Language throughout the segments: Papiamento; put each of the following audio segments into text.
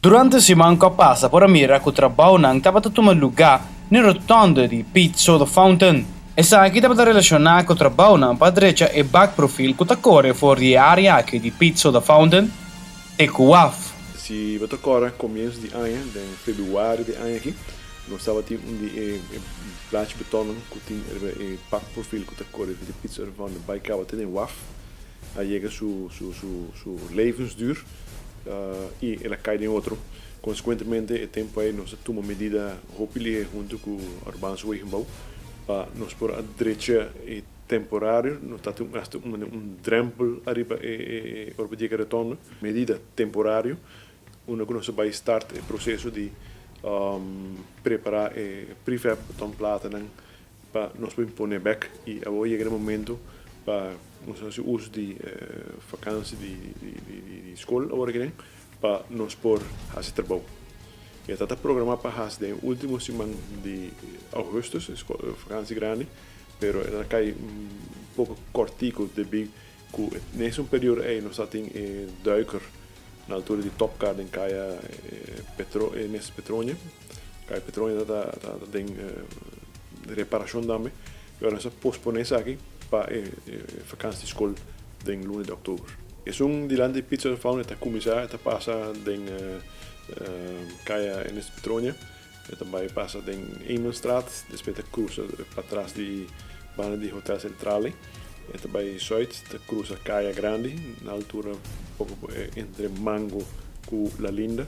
Durante siman ku a pasa por a mira ku trabounan tabata tuma lugá n'e rotonde di Pete Soda Fountain. Esaki tabata relashoná ku trabounan pa drecha e bakprofil ku ta kore for di e área aki di Pete Soda Fountain te ku waf. Si bo ta kòrda komienso di aña, den febrüari di aña aki, nos tabatin un di e plachi betonnan ku tin riba e bakprofil ku ta kore di Pete Soda Fountain bai kaba te den waf. A yega su su su su levensduur i el a kai den otro. Konsekuentemente e tempu ei nos a tuma medida hopi lihe huntu ku Urbaanse Wegenbouw pa nos por a drecha e temporario, nos ta tin hasta un un drempel ariba e e ora pa yega rotonde, medida temporario unda ku nos a bai start e proseso di prepara e prefab beton platanan pa nos por impone bek y awor yega e momento pa nos haci uso di vakantie di school awor aki den pa nos por haci trabou. E ta ta programa pa haci den e ultimo siman di augustus, vakantie grandi, pero e ta cay un poco cortico debi cu nes un periodo ey nos ta tin e duiker na altura di Topcar den caya Ernest Petronia. Kai Petronia ta ta den reparashon tambe. I ora nos a posponé esaki pa e vakansi di skol den luna di òktober. Esun dilanti di Pizza de Fauna ta kuminsá e ta pasa den Kaya Ernest Petronia, e ta bai pasa den Eemanstraat, despues ta krusa patras di banda di Hotel Centrale, e ta bai sùit ta krusa Kaya Grandi na altura poko entre Mango ku La Linda.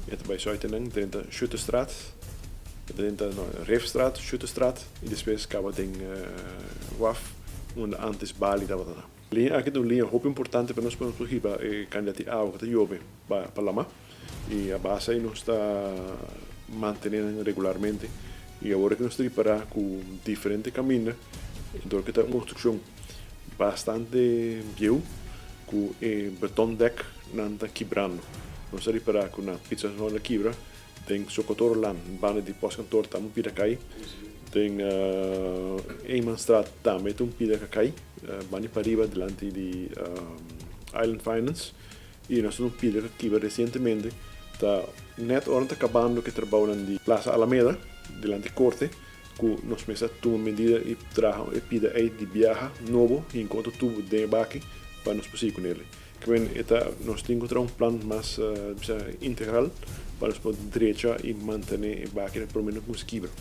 E ta bai zuitenang drenta Schuttestraat, e ta drenta no, Rifstraat, Schuttestraat y despues caba den waf unda antes Bali tabata ta. Liña aki ta un liña hopi importante pa nos pa nos por hiba e cantidad di awa cu ta yobe pa pa lama y a base ay nos ta mantene nan regularmente y awor aki nos ta ripara cu diferente caminda dor cu ta un construccion bastante bieu cu e beton dek Nan ta kibrando. Nos a ripará ku na Pizza Hut a kibra, den Sokotorolaan, banda di postkantoor ta un pida kai, den Eemanstraat tambe ta un pida ka kai, banda di pariba dilanti di Island Finance, i nos tin un pida ka kibra resientemente, ta nèt ora nan ta kabando ku e trabounan di Plaza Alameda, dilanti korte, ku nos mester a tuma medida i traha e pida ei di biaha nobo hinka otro tubo den e baki pa nos por sigui kuné. Kwen e ta nos tin ku traha un plan mas bisa integral pa nos por drecha i mantené e baki na promé no ku nos kibra.